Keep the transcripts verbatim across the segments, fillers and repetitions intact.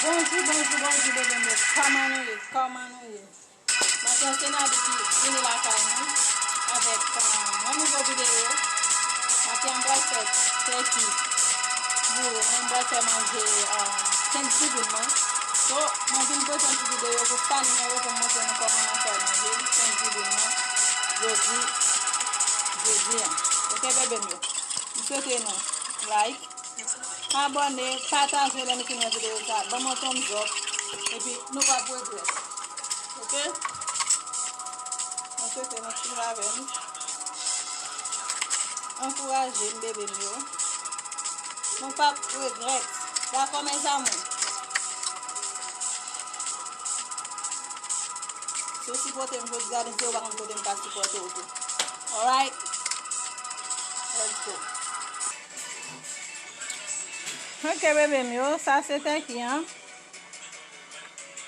Bonjou, bonjou, bonjou, bebe m yo. Kòman nou ye? Kòman nou ye? Maten an se Nabi ki vini lakay nou avèk, um, yon nouvo videyo. Maten an m pral fè tèki boure, mwen m pral fè manje, um, Thanksgiving mwen. So, mwen vin pote yon ti videyo pou sa nimewo pou m montre nou kòman mwen fè manje Thanksgiving mwen jodi, jodi an. Oke, bebe m yo? M swete nou like, abòne, pataje lè nou fin wè videyo sa, ban m yon thumbs up, epi nou p ap regrèt. Oke? Mwen swete nou swiv avè m. Ankouraje m, bebe m yo. Nou p ap regrèt. Dakò, mes amours? Si w sipòte m jodi a, depi w pa konn kote m ka sipòte w tou. Alright? Let's go. Ok, bebe m yo, sa se tèki an.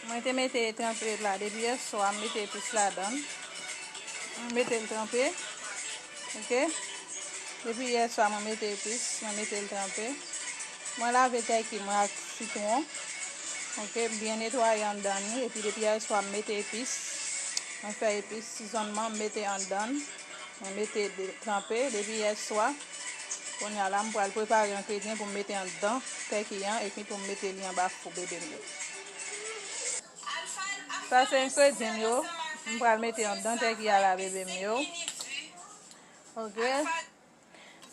Mwen te mete tranpe la depi yèswa, m mete epis ladan l. Mwen mete l tranpe. Ok? Depi yèswa, mwen mete epis, mwen mete l tranpe. Mwen lave tèki mwen ak sitwon. Ok? M byen netwaye anndan li. Epi depi yèswa, m mete epis. Mwen fè epis sizonnman, m mete anndan l. Mwen mete de, tranpe depi yèswa. Kounye a la, m pral prepare engredyan pou m mete anndan tèki an epi pou m mete li anba fou, bebe m yo. Sa se engredyan m yo. M pral mete anndan tèki a la, bebe m yo. Ok.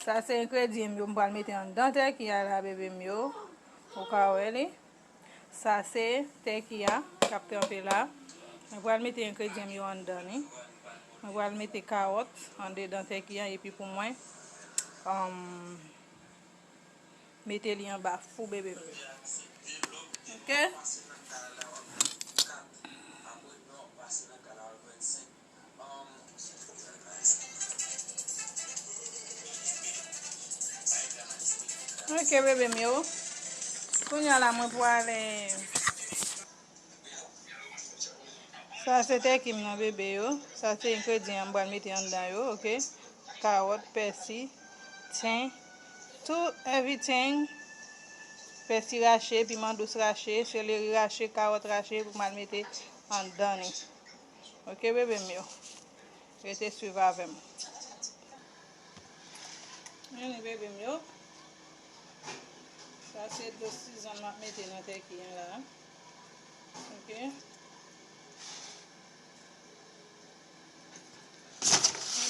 Sa se engredyan m yo. M pral mete anndan tèki a la, bebe m yo. Ou ka wè li. Sa se tèki a k ap tranpe la. Mwen pral mete engredyan m yo anndan li. Mwen pral mete kawòt andedan tèki an epi pou mwen, um, mete li anba fou, bebe m yo. Ok? Ok, bebe m yo. Kounye a la, mwen pral, eh, sa se tèki m nan, bebe yo. Sa se engredyan an m pral mete anndan yo, ok? Kawòt, pèsi, ten, tout everything. Pèsi rache, piman dous rache, seleri rache, kawòt rache pou m al mete anndan li. Ok, bebe m yo. Rete swiv avè m. Men li, bebe m yo. Sa se dlo sizon m ap mete nan tèki an la. Ok.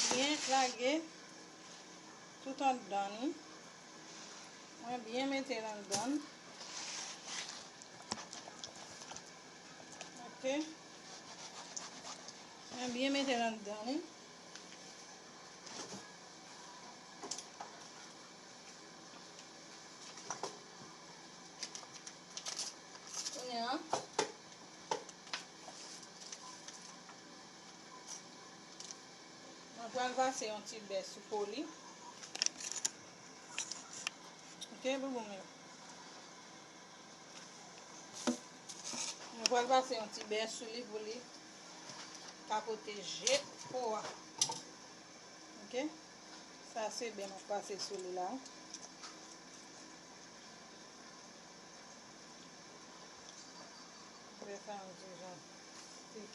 Mwen byen lage tout anndan li. Mwen byen mete l anndan l. Ok. Mwen byen mete l anndan li. Kounye a, mwen pral pase yon ti bè sou po li. Ok, bebe m yo. Mwen pral pase yon ti bè sou li pou li ka pwoteje po a. Ok? Sa se bè m ap pase sou li la. Bè sa yon ti jan stik.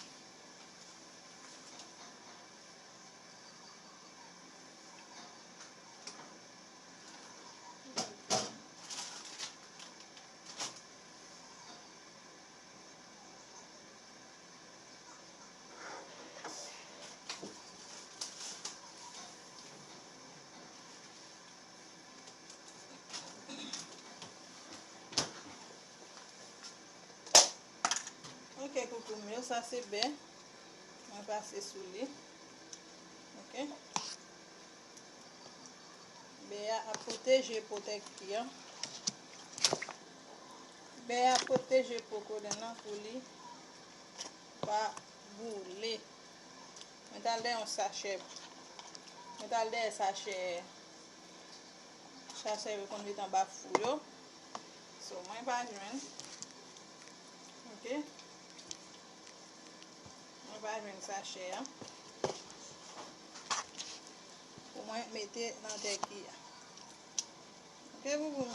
Ok, koukou m yo, sa se bè. Mwen pase sou li. Ok. Bè a ap pwoteje po tèki an. Bè a ap pwoteje po kodenn nan pou li pa boule. Mwen t al dèyè yon sachè. Mwen t al dèyè sachè, sachè yo konn met anba fou yo. So, mwen pa jwenn. Ok. Mwen pa jwenn sachè a. Pou mwen mete nan tèki a. Ok, bebe m yo.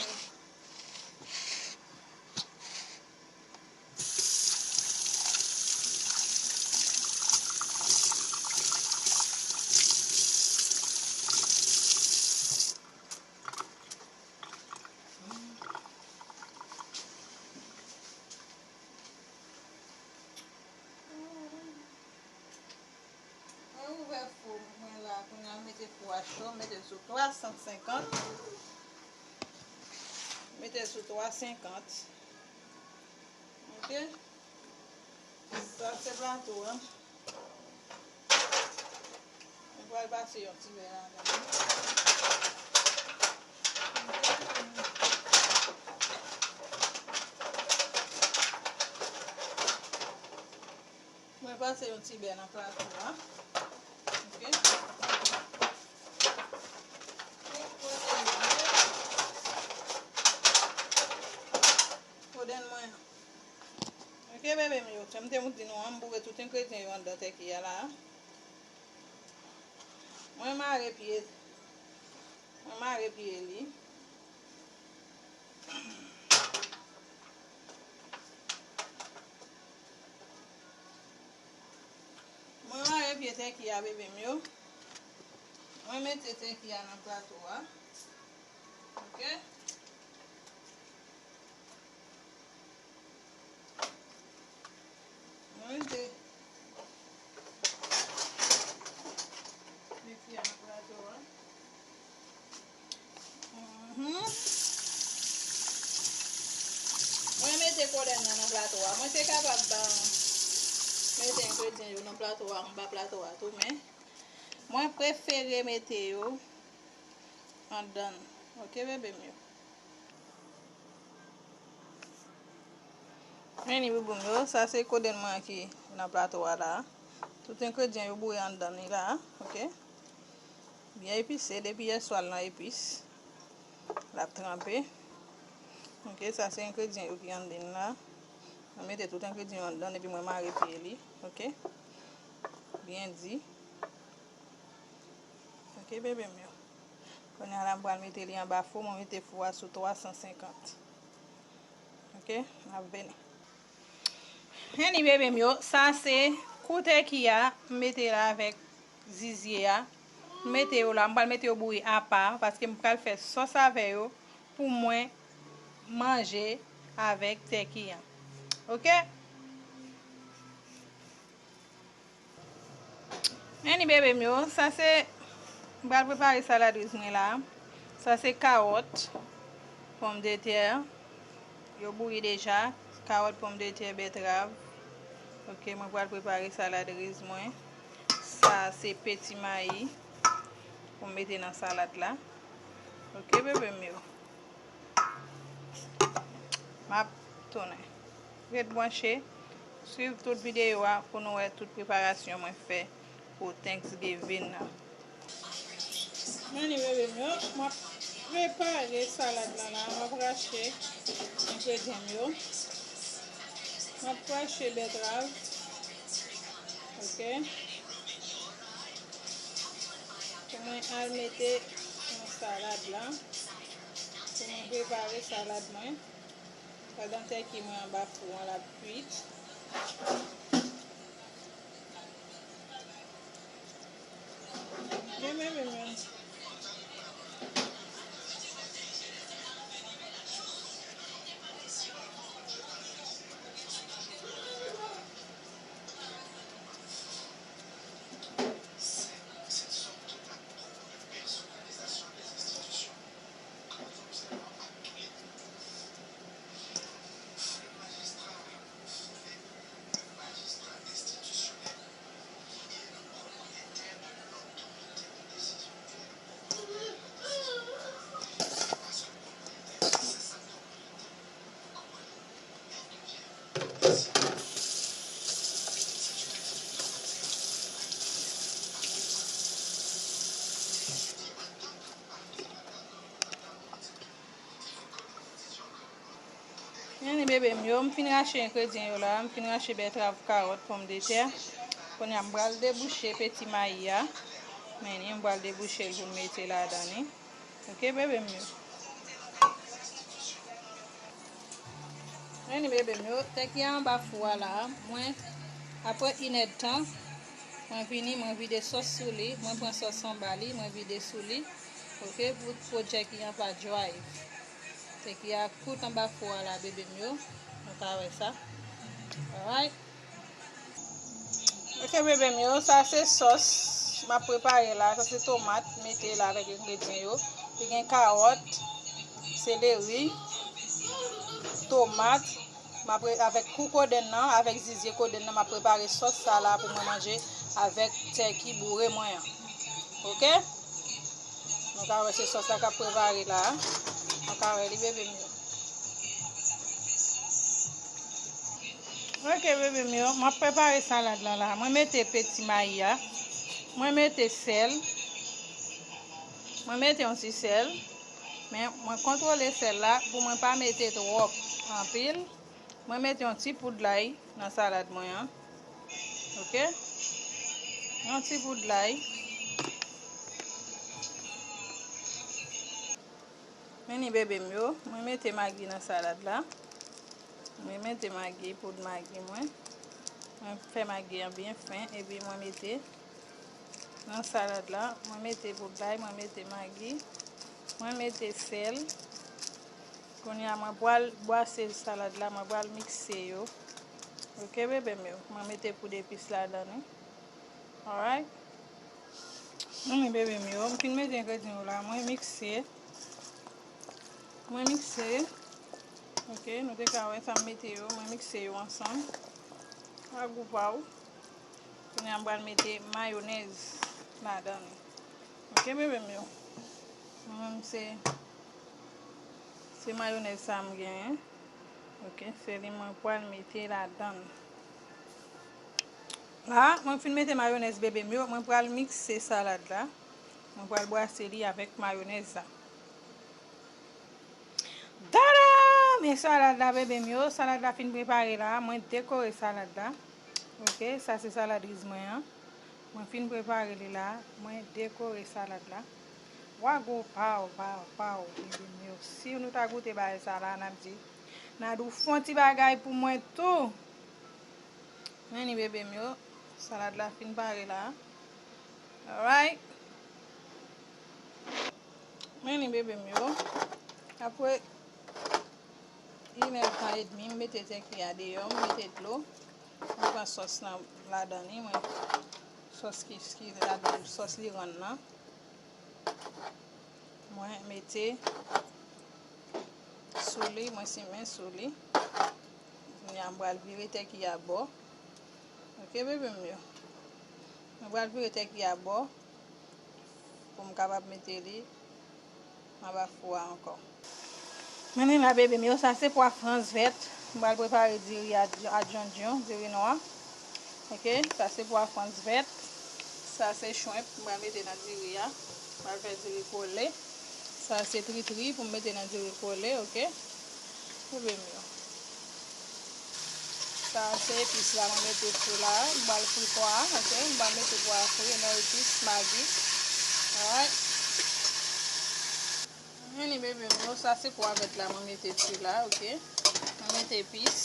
Twa san senkant. Mete l sou twa senkant. Ok. Sa se plato a. Mwen pral pase yon ti vè ladan. Mwen pase yon ti bè nan plato a. Ok. Kodenn mwen. Ok, bebe m yo. Jan m te di nou an, m boure tout engredyan yo anndan tèki a la. Mwen mare pye. Mwen mare pye li. Mwen mare pye tèki a, bebe m yo. Mwen mete tèki a nan plato a. Ok. Mwen mete tèki a nan plato a. Mhm. Mwen mete kodenn nan nan plato a. Mwen te kapab, uh, mete engredyan yo nan plato a, anba plato a tou, men mwen prefere mete yo anndan. Ok, bebe m yo. Men ni bouboum yo, sa se kodenn mwen ki nan plato a la. Tout engredyan yo boure anndan li la, ok. Byen epise, depi yèswa l nan epis. L ap tranpe. Ok, sa se engredyan yo ki anndan la. Mwen mete tout engredyan yo anndan epi mwen mare pye li, ok. Byen di. Ok, bebe m yo. Kounye a la, m pral mete li anba fou. Mwen mete fou a sou twa san senkant. Ok, n ap vini. Anyway, bebe m yo, sa se kou tèki a, m mete la avèk zizye a. M mete yo la, m pral mete yo bouyi apa, paske m pral fè sòs avè yo pou mwen manje avèk tèki a. Ok? Anyway, bebe m yo, sa se, m pral prepare salad riz mwen la. Sa se kawòt, pòmdetè, yo bouyi deja, kawòt, pòmdetè, bètrav. Ok, mwen pral prepare salad riz mwen. Sa se peti mayi pou m mete nan salad la. Ok, bebe m yo. M ap tounen. Ret branche. Swiv tout videyo a pou nou wè tout preparasyon mwen fè pou Thanksgiving nan. Anyway, bebe m yo, m ap prepare salad lan la. M ap rache engredyan m yo. M ap rache bètrav. Ok. Pou mwen al mete nan salad la. Pou mwen prepare salad mwen. Pandan tèki mwen anba fou an, l ap kwit. Men, men, men, men. Men ni bebe m yo, m fin rache engredyan yo la, m fin rache bètrav, kawòt, pòmdetè. Kounye a m pral debouche peti mayi a. Men ni m pral debouche l pou m mete ladan li. Ok, bebe m yo. Men ni bebe m yo, tèki a anba fou a la, mwen, apre inèdtan, mwen vini, mwen vide sòs sou li, mwen pran sòs anba li, mwen vide sou li, ok, pou, pou tèki a pa dry. Tèki a kwit anba fou a la, bebe m yo, nou ka wè sa. Alright. Ok, bebe m yo, sa se sòs M ap prepare la, sa se tomat, mete la avèk engredyan yo. Li gen kawòt, seleri, tomat, m ap re-, avèk kou kodenn nan, avèk zizye kodenn nan, m ap prepare sòs sa la pou mwen manje avèk tèki boure mwen an. Oke? Nou ka wè se sòs la k ap prepare la. Nou ka wè li, bebe m yo. Oke, bebe m yo, m ap prepare salad la la. Mwen mete peti mayi a. Mwen mete sèl. Mwen mete yon ti sèl. Men mwen kontwole sèl la pou mwen pa mete twòp anpil. Mwen mete yon ti poud lay nan salad mwen an. Oke? Yon ti poud lay. Men ni bebe m yo, mwen mete magi nan salad la. Mwen mete magi, poud magi mwen. Mwen fè magi an byen fen, epi mwen mete nan salad la. Mwen mete poud lay, mwen mete magi, mwen mete sèl. Kounye a, mwen pral bwase salad la, mwen pral mikse yo. Oke, bebe m yo, mwen mete poud epis ladan li. Alright. Mwen ni bebe m yo, m fin mete engredyan yo la, mwen mikse. Mwen mikse. Oke, nou te ka wè sa m mete yo, mwen mikse yo ansanm. A gou pa w. Kounye a m pral mete mayonèz ladan li. Oke, bebe m yo. Mwen menm se, se mayonèz sa m genyen. Oke, se li mwen pral mete ladan l. La, mwen fin mete mayonèz bebe m yo, mwen pral mikse salad la. Mwen pral bwase li avèk mayonèz la. Tada! Men salad la, bebe m yo, salad la fin prepare la, mwen dekore salad la. Oke, sa se salad riz mwen an. Mwen fin prepare li la, mwen dekore salad la. Wago paw, paw, paw, bebe m yo. Si nou ta goute bagay sa la, n ap di, Nadou fè yon ti bagay pou mwen tou. Men ni bebe m yo, salad la fin pare la. Alright. Men ni bebe m yo. Apre inèdtan edmi, m mete tèki a deyò, m mete dlo. Mwen pran sòs nan ladan li, mwen sòs ki, ki ladan sòs li rann nan. Mwen mete sou li, mwen simen sou li. Kounye a m pral vire tèki a bò. Oke, bebe m yo. Mwen pral vire tèki a bò pou m kapab mete li anba fou a ankò. Men ni la bebe m yo, sa se pwa frans vèt. M pral prepare diri a, a djondjon, diri nwa. Oke, sa se pwa frans vèt. Sa se chwenp, m pral mete nan diri a. M pral fè diri kole. Sa se tritri pou m mete nan diri kole, oke. Bebe m yo. Sa se epis la, mwen mete sou la. M pral fri pwa a, oke. M pral mete pwa a fri, non epis, magi. Alright. Men ni bebe m yo, sa se pwa vèt la mwen mete sou la, oke. Mwen mete epis,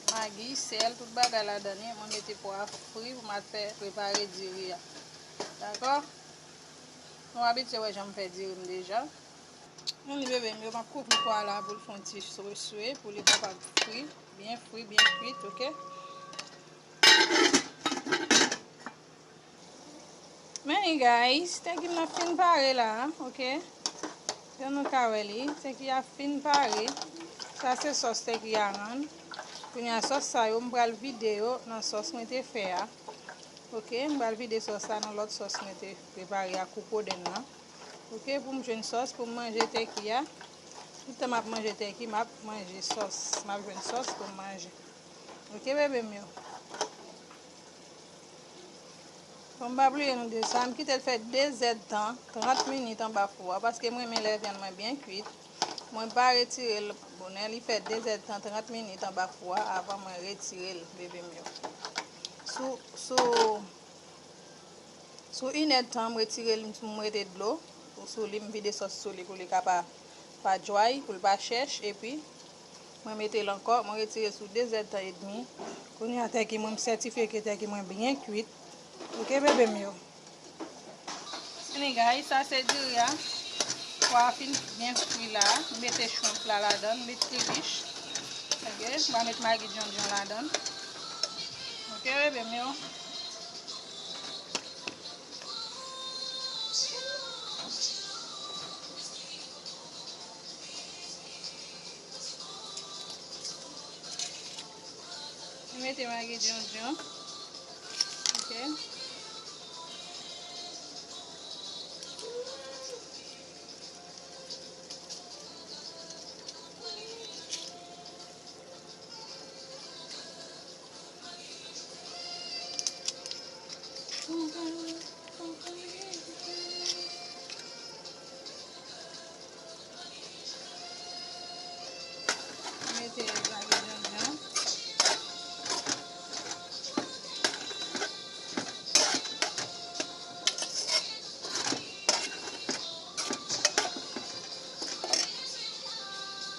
magi, sèl, tout bagay ladan li. Mwen mete pwa fri pou m al fè prepare diri a. Dakò? Nou abitye wè jan m fè diri m deja. Men ni bebe m yo, m ap kouvri pwa la pou l fè yon ti swe swe, pou li kapab fri, byen fri, byen kwit, oke? Men ni guys, tèki m nan fin pare la, oke? Jan nou ka wè li, tèki a fin pare. Sa se sòs tèki a rann. Kounye a sòs sa yo, m pral vide yo nan sòs mwen te fè a. Oke, m pral vide sòs la nan lòt sòs mwen te prepare a, kou kodenn nan. Oke, pou m jwenn sòs pou m manje tèki a. Tout tan m ap manje tèki, m ap manje sòs. M ap jwenn sòs pou m manje. Oke, bebe m yo. Fò m pa bliye nou de sa, m kite l fè de zèdtan, trant minit anba fou a, paske m renmen lè vyann mwen byen kwit. Mwen pa retire l bonè, li fè de zèdtan, trant minit anba fou a avan mwen retire l, bebe m yo. Sou, sou, sou inèdtan, m retire l, m rete dlo sou li, m vide sòs sou li pou li ka pa, pa dway, pou l pa chèch, epi mwen mete l ankò, mwen retire l sou de zèdtan edmi. Kounye a tèki mwen, m sètifye ke tèki mwen byen kwit. Oke, bebe m yo. Anyway, sa se diri a. Pwa a fin byen fri la. M mete chwenp la ladan l, m met kilbich. Oke, m va met magi djondjon ladan l. Oke, bebe m yo. Mete magi djondjon. Ok. Mete magi djondjon.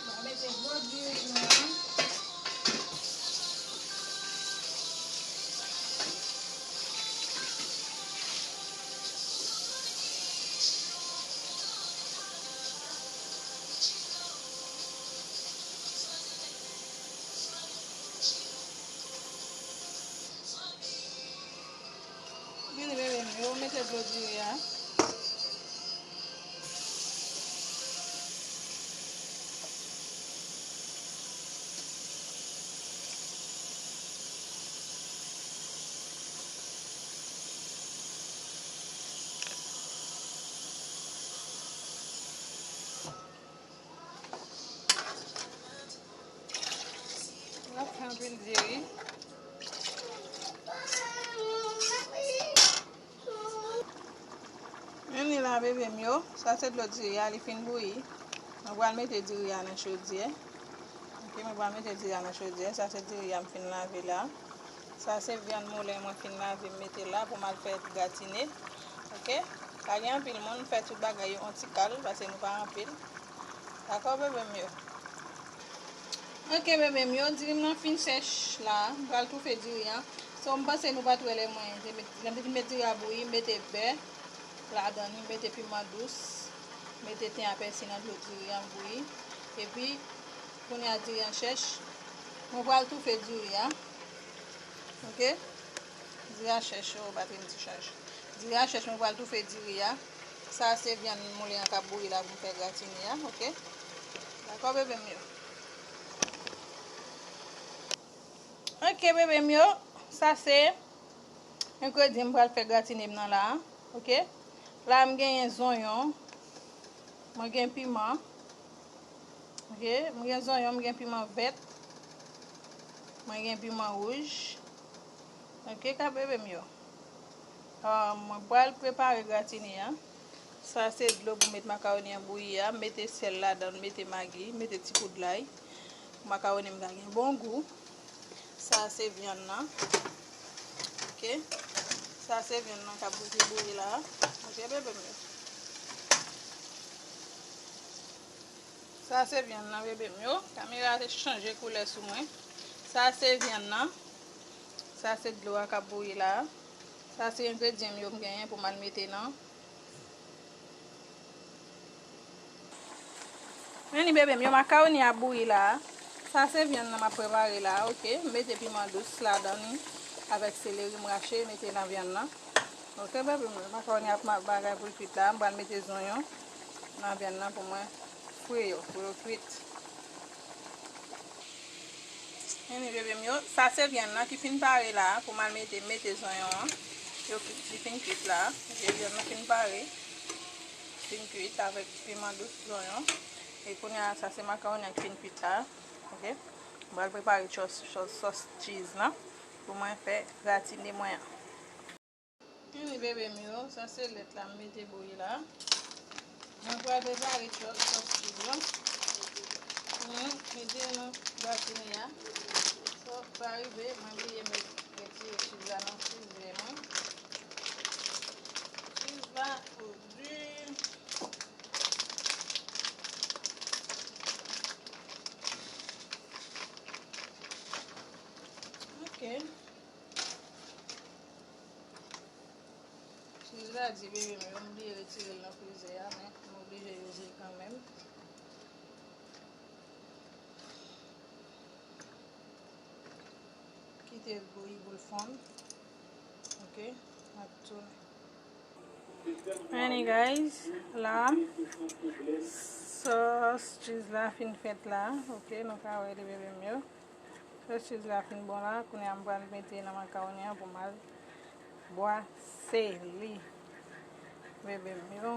Mwen mete gwo diri nou an. Vini, bebe m, yo mete dlo diri a. L ap fè anpil diri. Men li la, bebe m yo. Sa se dlo diri a, li fin bouyi. Mwen pral mete diri a nan chodyè. Ok, mwen pral mete diri a nan chodyè. Sa se diri a m fin lave la. Sa se vyann moulen mwen fin lave m mete la pou m al fè gratine. Ok? Pa gen anpil moun, fè tout bagay yo yon ti kal, paske nou pa anpil. Dakò, bebe m yo? Ok, bebe m yo, diri m nan fin chèch la. M pral toufe diri an. So, m panse nou pa t wè lè mwen te met, lè m te fin met diri a bouyi, m mete bè ladan li, m mete piman dous, mete ten a pèsi nan dlo diri an bouyi. Epi, kounye a diri an chèch. Mwen pral toufe diri a. Ok? Diri a chèch, o, batri m ti chaje. Diri a chèch, mwen pral toufe diri a. Sa se vyann moulen an k ap bouyi la pou m fè gratine a, ok? Dakò, bebe m yo? Ok, bebe m yo. Sa se engredyan m pral fè gratine m nan la a, ok? La, m genyen zonyon, mwen gen piman, ok? M gen zonyon, m gen piman vèt, mwen gen piman wouj. Ok, ka bebe m yo. Ah, mwen pral prepare gratine a. Sa se dlo pou met makawoni an bouyi a. Mete sèl ladan, mete magi, mete ti poud lay. Pou makawoni m ka gen bon gou. Sa se vyann nan. Ok. Sa se vyann nan k ap bouyi bouyi la. Ok, bebe m yo. Sa se vyann nan, bebe m yo. Kamera te chanje koulè sou mwen. Sa se vyann nan. Sa se dlo a k ap bouyi la. Sa se engredyan m yo m genyen pou m al mete nan. Men li, bebe m yo, makawoni ap bouyi la. Sa se vyann nan m ap prepare la, ok. M mete piman dous ladan li avèk seleri m rache, mete nan vyann nan. Ok, bebe m yo, makawoni ap ma-, bagay pou l kuit la. M pral mete zonyon nan vyann nan pou mwen fri yo, pou yo kuit. Vini, bebe m yo. Sa se vyann nan ki fin pare la a pou m al mete, mete zonyon an. Yo ki, ki fin kuit la a. Ok, vyann nan fin pare. Fin kuit avèk piman dous, zonyon. E kounye a, sa se makawoni an ki fin kuit la a. Ok. M pral prepare chòs, chòs, sòs cheese lan pou mwen fè gratine mwen an. Vini, bebe m yo, sa se lèt la m mete bouyi la. Mwen pral prepare chòs, sòs cheese lan. Mwen mete nan gratine a. So, pa rive, mwen bliye met, retire cheese la nan frizè mwen. Cheese la, o di. Ok. Cheese la di, bebe m yo, m bliye retire l nan frizè a, men m oblije yoze l kanmenm. Kite l bouyi pou l fonn. Ok, m ap tounen. Any guys, la, sòs cheese la fin fèt la. Ok, nou ka wè li, bebe m yo. Lè chiz la fin bon la, kounye a m pral mete nan makawoni an pou m al bwase li. Bebe m yo.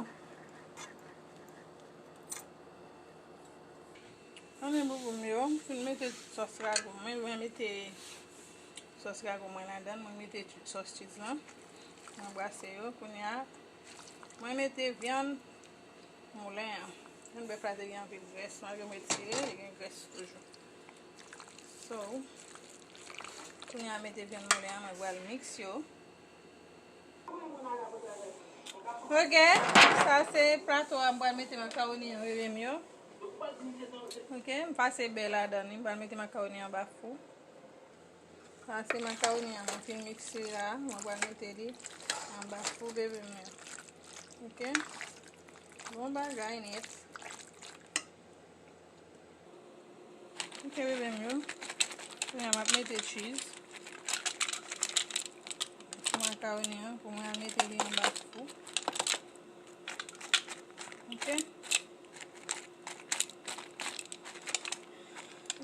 Anben boubou m yo, m fin mete sòs rago mwen, mwen mete sòs rago mwen ladan, mwen mete sòs chiz lan. Mwen bwase yo, kounye a mwen mete vyann moulen an. Vyann bèf la te gen anpil grès, malgre m retire, li gen grès toujou. So, kounye a mete vyann moulen an, mwen pral miks yo. Ok, sa se plato a, m pral mete makawoni an, bebe m yo. Ok, m pase bè ladan li, m pral mete makawoni an anba fou. Sa se makawoni an, mwen fin mikse la, mwen pral mete li anba fou, bebe m yo. Ok, bon bagay nèt. Ok, bebe m yo. Kounye a m ap mete chiz sou makawoni an pou mwen al mete li anba fou. Ok.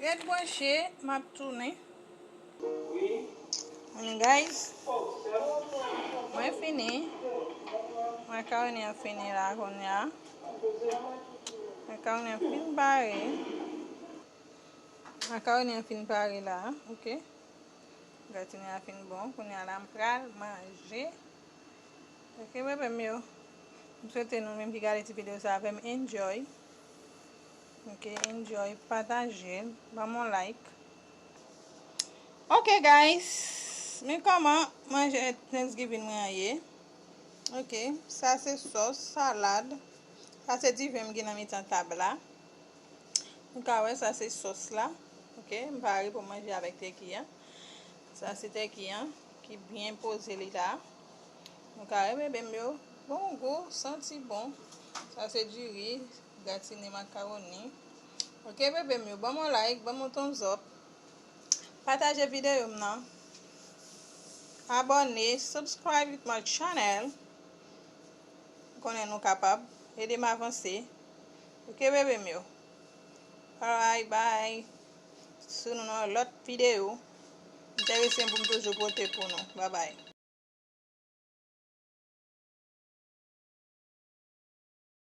Ret branche, m ap tounen. Anben guys, mwen fini. Makawoni an fini la kounye a. Makawoni an fin pare. Makawoni an fin pare la, ok. Gratine a fin bon. Kounye a la m pral manje. Ok, bebe m yo. M swete nou menm ki gade ti videyo sa avè m enjoy. Ok, enjoy, pataje l, ban m yon like. Ok guys, men kòman manje Thanksgiving mwen an ye. Ok, sa se sòs, salad. Sa se diven m gen nan mitan tab la. Nou ka wè sa se sòs la. Ok, m pare pou manje avèk tèki an. Sa se tèki an ki byen poze li la. Nou ka wè bebe m yo. Bon gou, santi bon. Sa se diri, gratine makawoni. Ok, bebe m yo, ban m yon like, ban m yon thumbs up. Pataje videyo m nan. Abòne, subscribe with my channel. Konnen nou kapab. Ede m avanse. Ok, bebe m yo. Alright, bye. Si nou nan lòt videyo, enterese m pou m toujou pote pou nou. Bye bye.